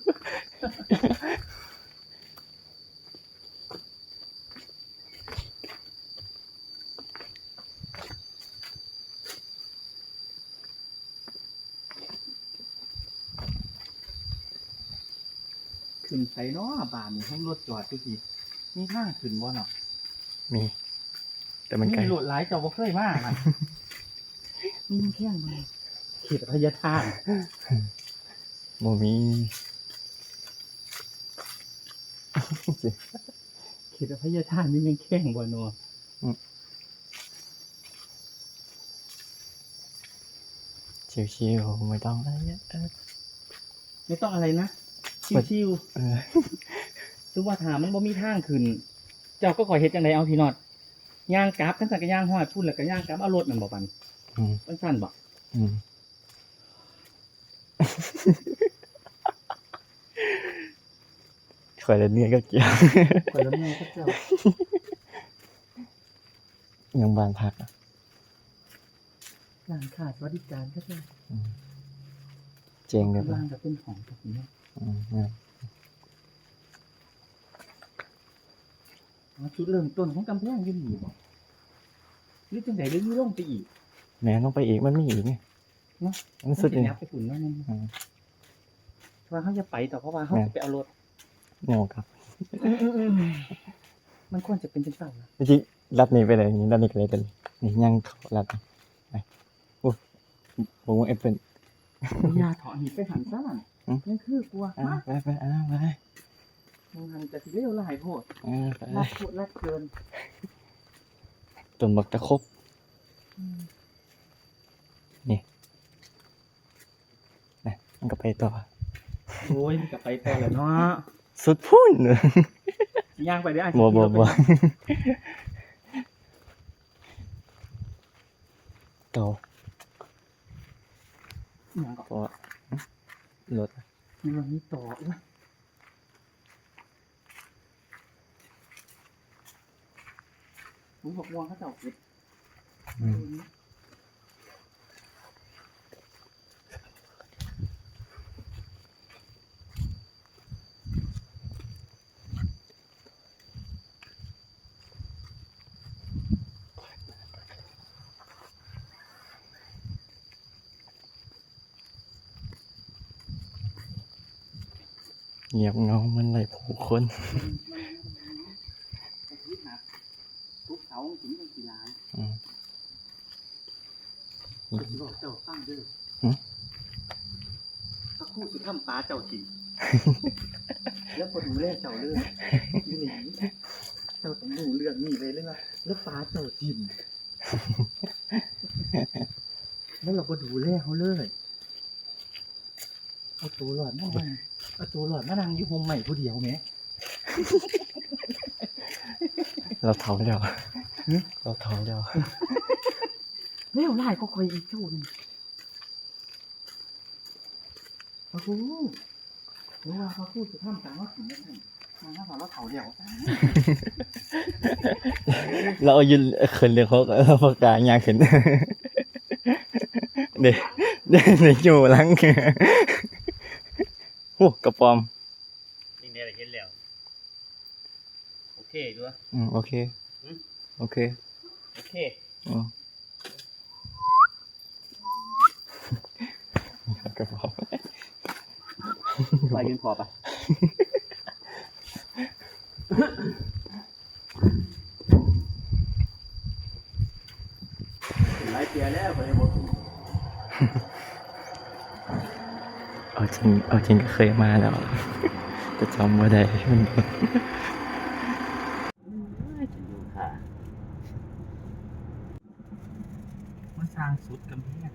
ขึ้นไปเนาะบ้านนี่ห้องรถจอดอยู่ที่มีทางขึ้นบ่เนาะ มี แต่มันไกล มีรถหลายเจ้าบ่เคยมานะมีแค่มาเขตพญาทาน บ่มี เขตพญาทานนี่แม่งแข้งบ่เนาะ ชิวๆไม่ต้องอะไรเยอะ ไม่ต้องอะไรนะชิว เออ ๆคือว่าถามมันบ่มีทางขึ้น เจ้าก็ขอเฮ็ดจังไดเอาพี่นอดย่างกลับคันสันก็ย่างฮอดพุ่นแล้วก็ย่างกลับเอารถนั่นบ่ปัน อืม มันสั้นบ่ อืม ข่อยละเเนี่ยก็เกี่ยว คนละเมืองก็เจ้า ยังบ้านพักอ่ะ ร้านค้าสวัสดิการก็เจ้า อืม เจ๋งเลยปะ ข้างล่างจะเป็นของตรงนี้ อืม อ๋อ จุดเริ่มต้นของกำแพงอยู่นี่บ่ หรือจังใด๋ หรือมีลงไปอีก แม่น ลงไปอีก มันมีอีกไง เนาะ มันสุด มันสิ นี่ หยับไปพุ่นเนาะ อืม ว่าเขาจะไปต่อ เพราะว่าเขา แม่น จะไปเอารถ โง่ครับ อืมๆๆ มันควรจะเป็นจังซั่นนะ จริงๆ ลัดนี่ไปเลย นี่ลัดนี่ก็เลยเป็น นี่ย่างเข้าลัดนี่ ไป โอ้ บ่งแอปเปิ้ล อย่าเถาะ นี่ไปหันซะนั่น อืม นั่นคือกลัว อ่า ฮะ ไปๆ อ่า ไป มึงหันจะสิเลวร้ายโพด อ่า ไป รักโพดรักเกิน ต้นบักตะคบ อืม นี่ นะ มันก็ไปต่อ โอ้ย มันก็ไปต่อแหละเนาะ สุดพุ้น ย่างไปเด้อ บ่ บ่ บ่ เก่า อิหยังก็ เพราะว่า รถ มันมีต่ออีกนะ อุ้ย บักม่วงเขาเจ้าเก็บ อืม เงียบเหงาเหมือนไร้ผู้คน ทุกเสาร์ถึงจังสิหลาย อืม ข้อยสิบอกเจ้าฟังเด้อ หึ พระครูสิทำปาเจ้ากิน แล้วบ่ดูแลเจ้าเลย อีหลี เจ้าต้องรู้เรื่องนี้ไว้เลยว่า แล้วปาเจ้ากิน แล้วเราบ่ดูแลเขาเลย เอาตัวรอดมานั่ง เอาตัวรอดมานั่งอยู่โฮมใหม่ผู้เดียวแหม เราเฒ่าแล้ว หึ เราเฒ่าแล้ว แล้วหลายก็คอยอีกเจ้าหนึ่ง พระครู หรือว่าพระครูจะทำตามว่าถึงแล้วนั่น มาหาเราเฒ่าแล้ว เราเอายืนขึ้นเดี๋ยวเขาก็เอาปากกาย่างขึ้น เดี๋ยว เดี๋ยว เดี๋ยวอยู่หลัง โอ้ กระป๋อม นี่เนี่ยเห็นแล้ว โอเคด้วย อืม โอเค หึ โอเค โอเค อืม กระป๋อม ไปยืนขอไป หลายเทื่อแล้ว บ่ได้บ่ถูก เอาจริง เอาจริงก็เคยมาแล้ว แต่จำบ่ได้ มาสร้างสุดกำแพง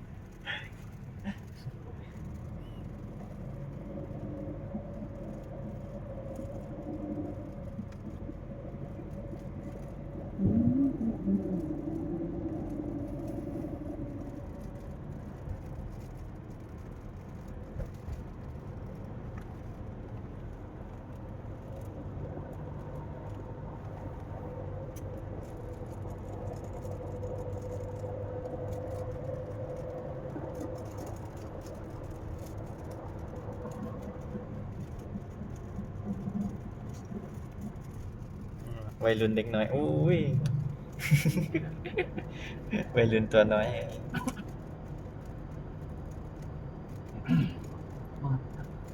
วัยรุ่นเด็กน้อย อุ้ย วัยรุ่นตัวน้อย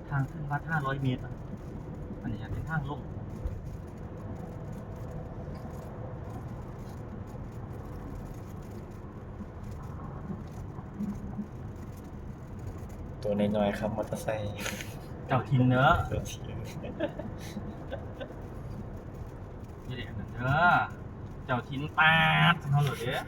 ทางขึ้นวัดห้าร้อยเมตรอะ อันนี้เป็นทางลง ตัวน้อยๆ ขับมอเตอร์ไซค์ เจ้าถิ่นเด้อ เจ้าถิ่น อย่าเรียกนั่นเด้อ เจ้าถิ่นปาดเฮาโลดเด้อ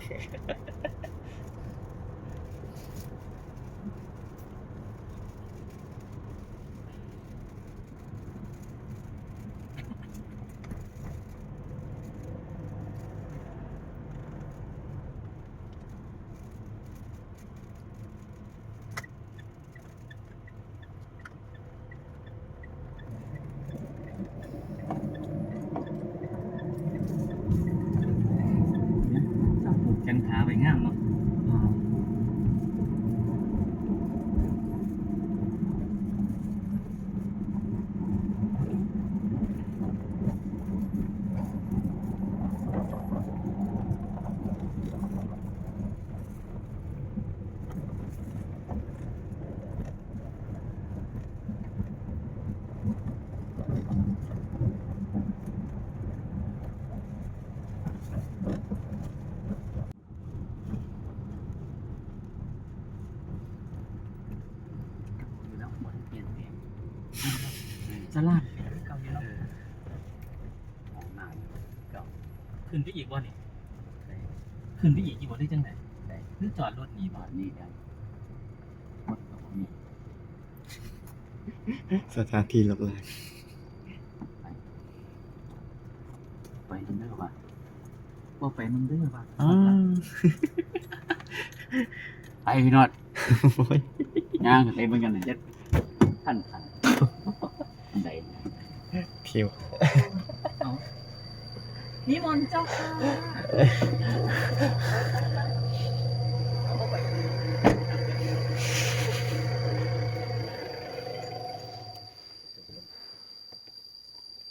เจ้าปลูกจันทาไว้งาม ตลาดเก่าอยู่เนาะ เออ ห้องน้ำเก่า ขึ้นไปอีกบ่นี่ ได้ ขึ้นไปอีกอยู่บ่หรือจังได๋ ได้ หรือจอดรถนี่บ่ นี่ได้ มันก็บ่มี สถานที่รกร้าง ไป ไปนำเด้อว่ะ บ่ไปนำเด้อว่ะ อ้าว ไปพี่นอด โอ้ย ย่างไปเบิ่งกันหน่อย จักพันพัน อันใด ผิว เอา นิมนต์เจ้าค่ะ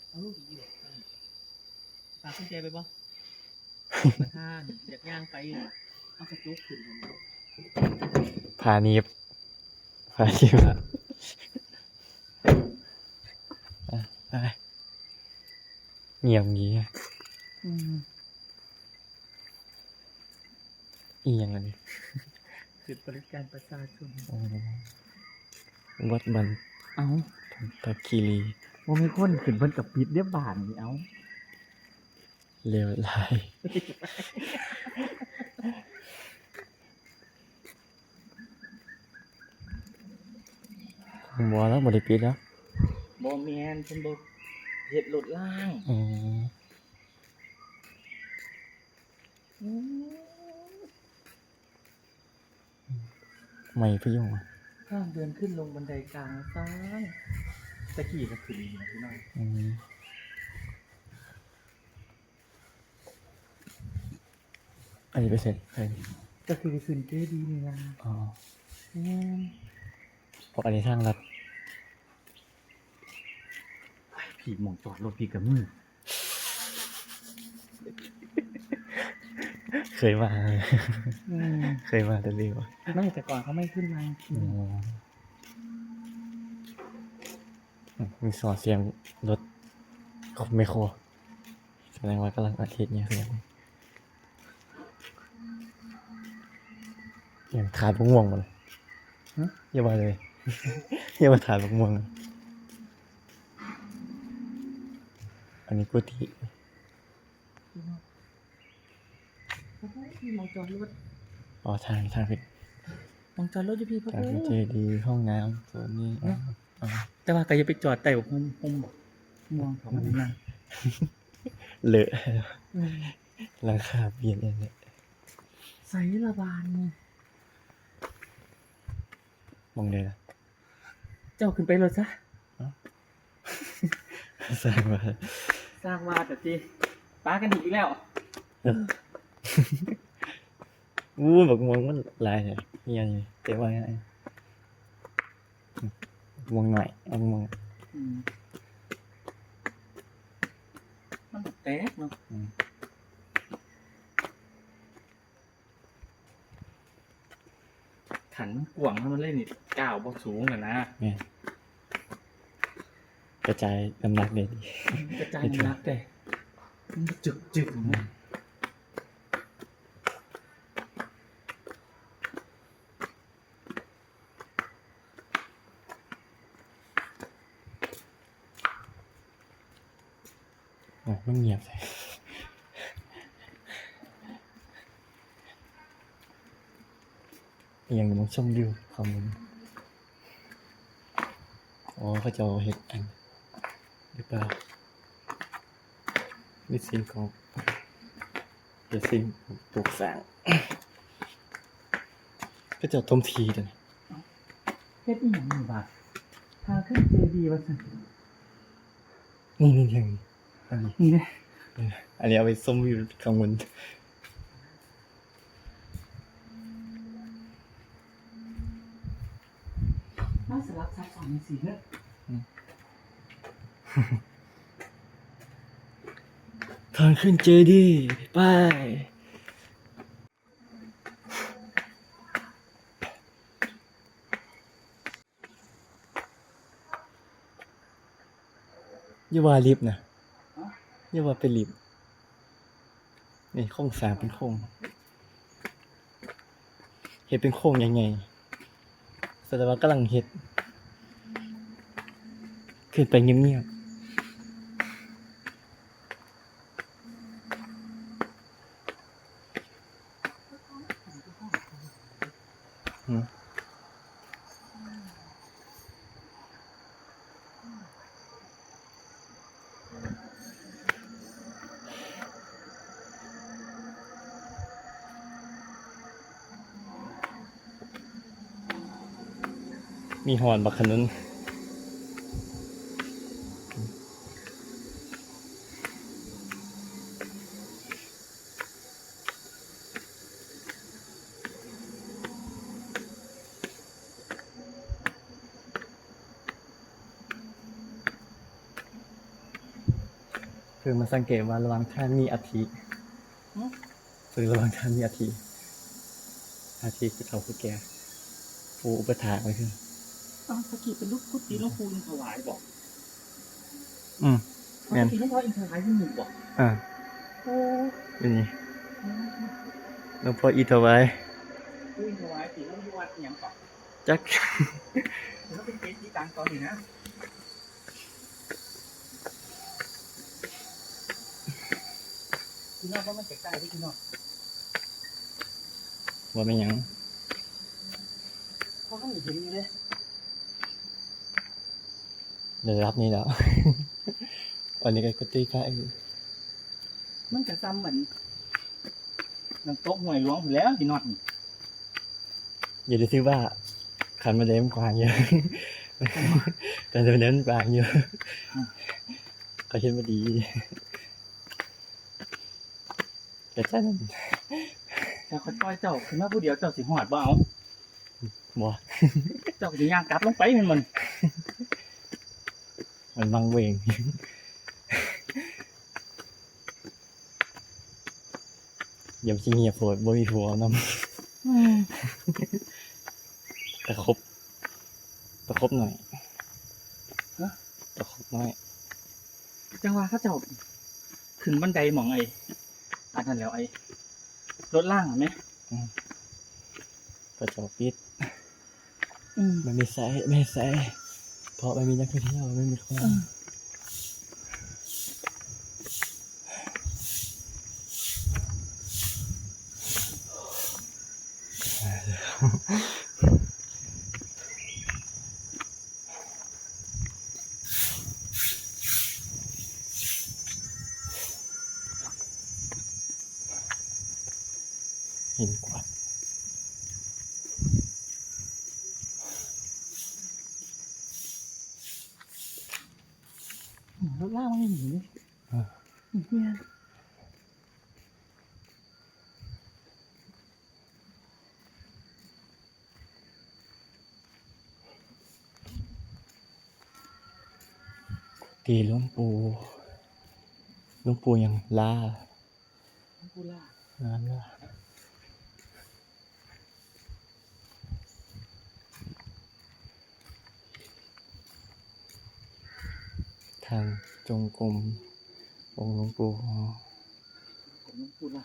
เอาลูกอีกอยู่ ฝากกุญแจไปบ่ ประธาน อยากย่างไป เอากระจกขึ้น พาหนีบ พาหนีบ อ่ะ ไป เงียบงี้ อืม อีหยังอันนี้ จุดบริการประชาชน อ๋อ วัดบัน เอ้า ทับคีรี บ่มีคนขึ้น เพิ่นก็ปิดเด้อบ้านนี่ เอ้า เลวร้าย บ่แล้ว บ่ได้ปิดแล้ว บ่แม่น เพิ่นบ่เฮ็ดรถราง อืม อืม ไม้พยุงอะ ทางเดินขึ้นลงบันไดกลางซ้าย ตะกี้ก็ขึ้นอยู่นะพี่น้อง อืม อันนี้ไปใส่ ใส่ ก็คือขึ้นเจดีย์นี่นะ อ๋อ อืม เพราะอันนี้ทางลัด พี่ หม่องจอดรถพี่ก็มี เคยมา อืม เคยมาแต่เดียว ไม่ แต่ก่อนเขาไม่ขึ้นมา อ๋อ มีซอเสียงรถแมคโคร แสดงว่ากำลังอัดคลิปอยู่ อย่างถาดม่วงๆ มัน ฮะ อย่าว่าเลย อย่ามาถาดม่วงๆ อันนี้กุฏิ พี่น้อง โอ้ย มีหม่องจอดรถ อ๋อ ทาง ทางผิด หม่องจอดรถอยู่พี่ พระ ทาง คุณ เจดีย์ ห้องน้ำ โซนนี้ เนาะ อ๋อ แต่ว่าก็อย่าไปจอดใต้บักฮุ่ม ฮุ่มม่วงเขามันนั่น เลอะ อืม หลังคาเปลี่ยนเองเนี่ย ใส่ละบานนี่ มองเลยนะ เจ้าขึ้นไปรถซะ เอ้า สร้างมา สร้างมาแต่ติ ปากันอีกแล้ว เออ อู้ บักม่วงมันหลายแท้ เฮียนี่ เต็มว่าไง ม่วงหน่อย เอาม่วง อืม มันแตกเนาะ อืม ขันมันกว้างแล้วมันเล่นนี่ ก้าวบ่สูงอะนะ แม่น กระจายน้ำหนักได้ดี กระจายน้ำหนักได้ มันจึกๆ นะ อ่ะ มันเงียบแท้ อิหยังมันชมวิว คอมเมนต์ อ๋อ เขาเจ้าเฮ็ดอัน หรือเปล่า ในสิ่งของ ในสิ่งปลูกสร้าง เขาเจ้าถมที่ตัวนี้ เฮ็ดอีหยังนี่บาด ทางขึ้นเจดีย์ว่าซั่น นี่ นี่ นี่ อันนี้ นี่เด้ เออ อันนี้เอาไปชมวิวข้างบน มาสลับซับซ้อนจังซี่เด้อ อืม ทางขึ้นเจดีย์ ไป อย่าว่าลิฟต์นะ ฮะ อย่าว่าเป็นลิฟต์ นี่โครงสร้างเป็นโครง เฮ็ดเป็นโครงใหญ่ๆ แสดงว่ากำลังเฮ็ด เป็นไปเงียบๆ อืม มีฮอนบักขนุน คือมาสังเกตว่าระหว่างทางมีอาทิ หึ คือระหว่างทางมีอาทิ อาทิคือเฒ่าคือแก่ ผู้อุปถากไว้คือ อ้าว ตะกี้เป็นลูกกุฏิหลวงปู่อินถวายบอก อืม แม่น ตะกี้หลวงพ่ออินถวายอยู่นี่บอก อ่า โอ้ เป็นไง หลวงพ่ออินถวาย ปู่อินถวายสิ แล้วอยู่วัดอิหยังก่อน จัก แล้วเป็นเกจิดังตอนนี้นะ พี่น้องว่ามันใกล้ๆเด้อพี่น้อง ว่าเป็นหยัง เพราะมันเห็นอยู่เด้ ระดับนี้แล้ว อันนี้ก็กุฏิพระอยู่ มันก็ซ้ำเหมือนน้ำตกห้วยหลวงพู้นแหล้วพี่น้องนี่ อย่าไปคิดว่าคันบันไดมันกว้างอยู่ คันบันไดมันกว้างอยู่ อืม เขาเฮ็ดมาดี แต่เจ้านั่น ถ้าข้อยปล่อยเจ้าขึ้นมาผู้เดียว เจ้าสิฮอดบ่เอา บ่ เจ้าก็สิย่างกลับลงไปแม่นบ่ มันวังเวง อย่าไปขี้เหียโพด บ่มีผัวเอานำ อืม ตะครบ ตะครบหน่อย ฮะ ตะครบน้อย จังว่าเขาเจ้าขึ้นบันไดหม่องไอ้ อันนั้นแล้วไอ้ รถรางอะแม่ อืม เขาเจ้าปิด อืม มันไม่ใช่ ไม่ใช่ เพราะมันมีนักท่องเที่ยว ไม่มีคน อืม หินกวัก รถรางมันยังอยู่นี่ อ่า เนี่ย ที่หลวงปู่ หลวงปู่หยัง ลา หลวงปู่ลา ลา ลา ทางจงกรม องค์หลวงปู่ อ๋อ หลวงปู่ลา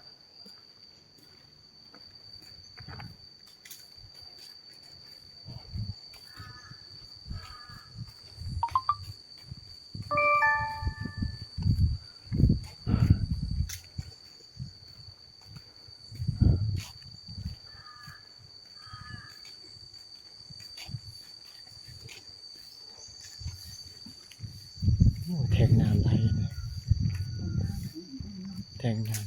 โอ้ แทงน้ำไหลนะ แทงน้ำ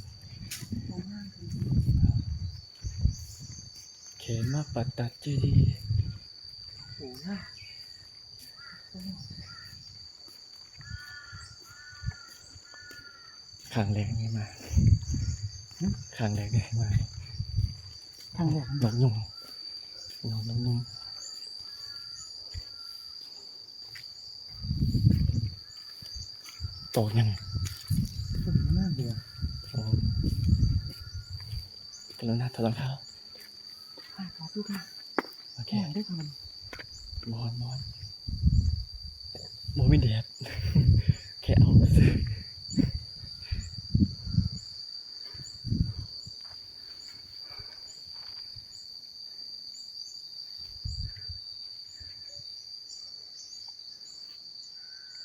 เขมาปัตตาเจดีย์ โอ้ ครั้งแรกนี่มา หึ ครั้งแรกนี่มา ครั้งแรก นกยูง นก นกยูง ตกยังไง ตกมากเลยอะ อ๋อ กรุณาถอดรองเท้า ค่ะ ขอโทษค่ะ โอเค หอนด้วยค่ะมัน หอน หอน บ่มีแดด แค่เอาซื่อ โ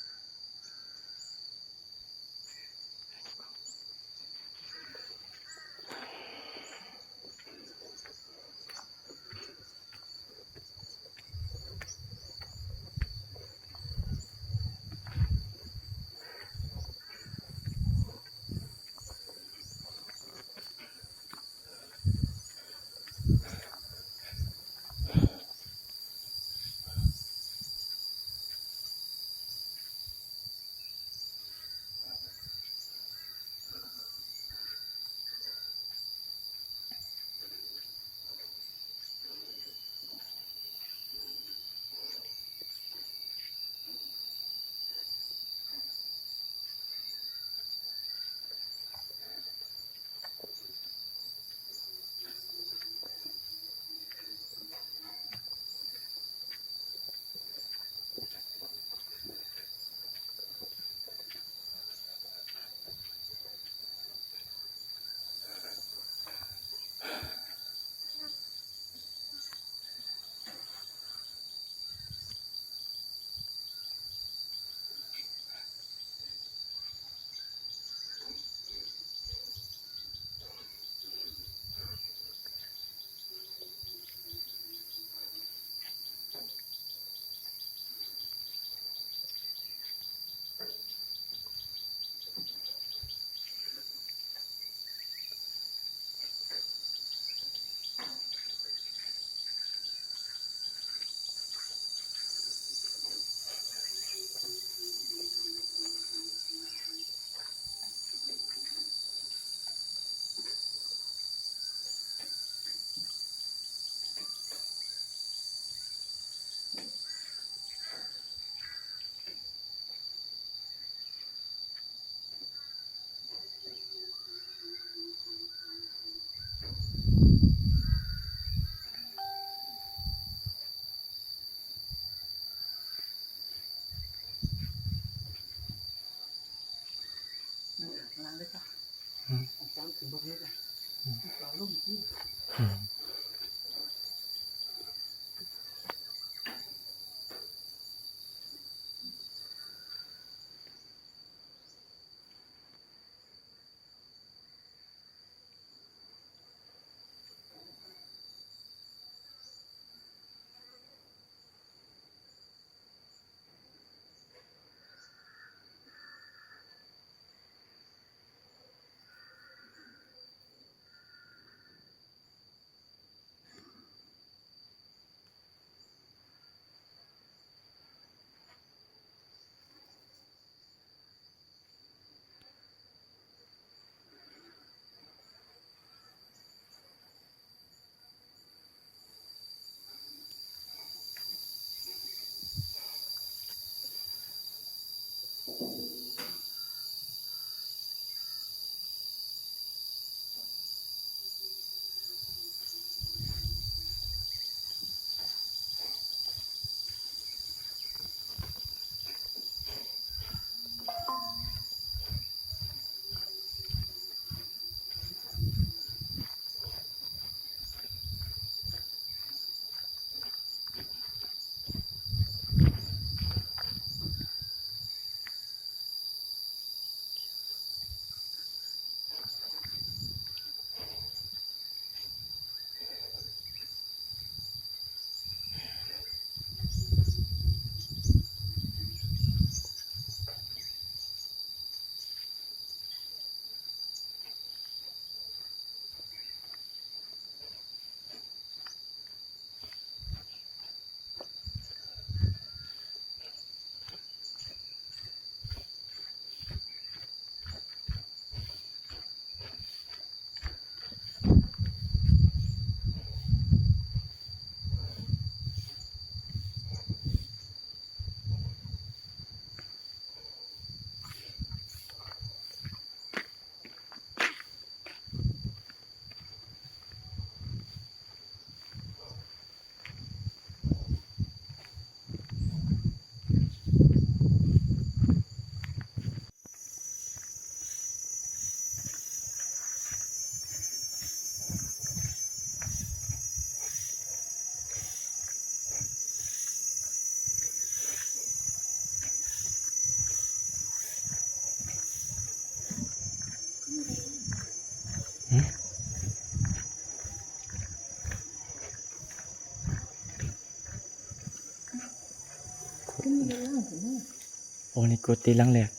โอ้ นี่กุฏิหลังแรก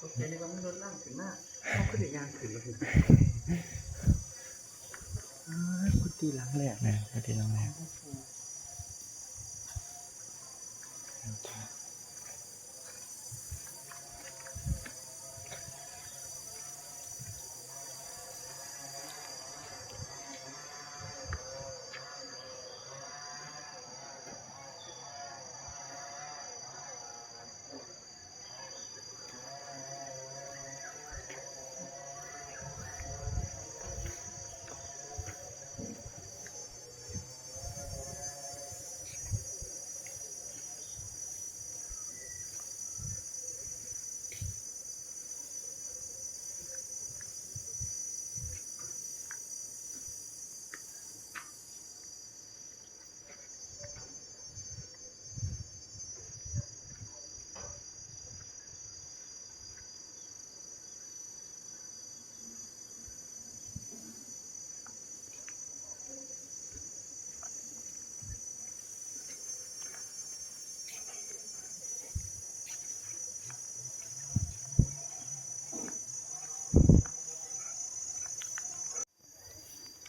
ตกใจเลยว่ามันรถล่างขึ้นมา เขาก็เลยยางขึ้นมาถึง อ่า กุฏิหลังแรก แม่น กุฏิหลังแรก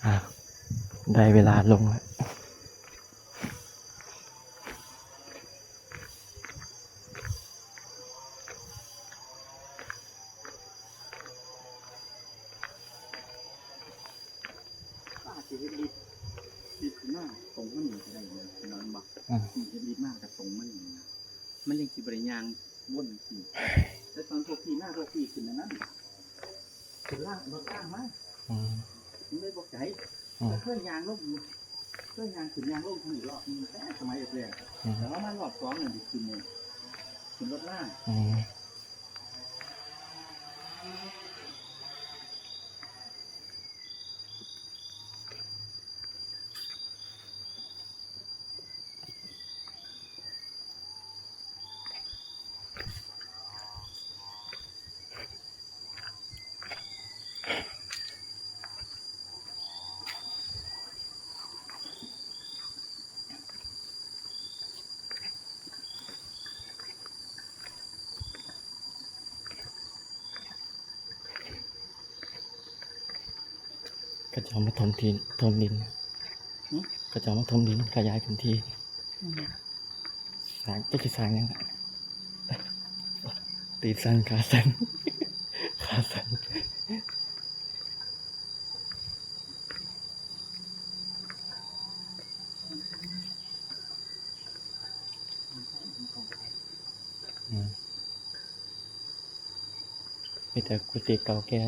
อ่ะ ได้เวลาลงแล้ว อาจจะเฮ็ดลิฟต์ ลิฟต์ขึ้นมาตรงนี้ก็ได้นะ นอนบ่ อ่า มันจะรีบมากกับตรงมันอย่างนี้นะ มันยังสิบริยางวนสิ แต่ตอนพวกพี่มาพวกพี่ขึ้นอันนั้น ขึ้นล่าง รถล่างมา อืม มันเลยบอกไกล อืม แต่เคยยางลงอยู่ เคยยางขึ้นยางลงอยู่รอบนึง แต่สมัยแรกๆ อืม แต่ว่ามารอบสองเนี่ยดิขึ้นเลย ขึ้นรถล่าง อืม เขาจะเอามาถมที่ ถมดิน หึ เขาจะเอามาถมดิน ขยายพื้นที่ อืม สร้าง จะสิสร้างหยังอะ ตีนสั่น ขาสั่น ขาสั่น อืม มีแต่กุฏิเก่าแก่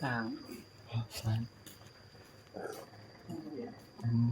สร้าง สร้าง อืม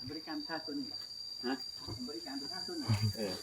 บริการประชาชนนี่บ่ ฮะ บริการประชาชนนี่ เออ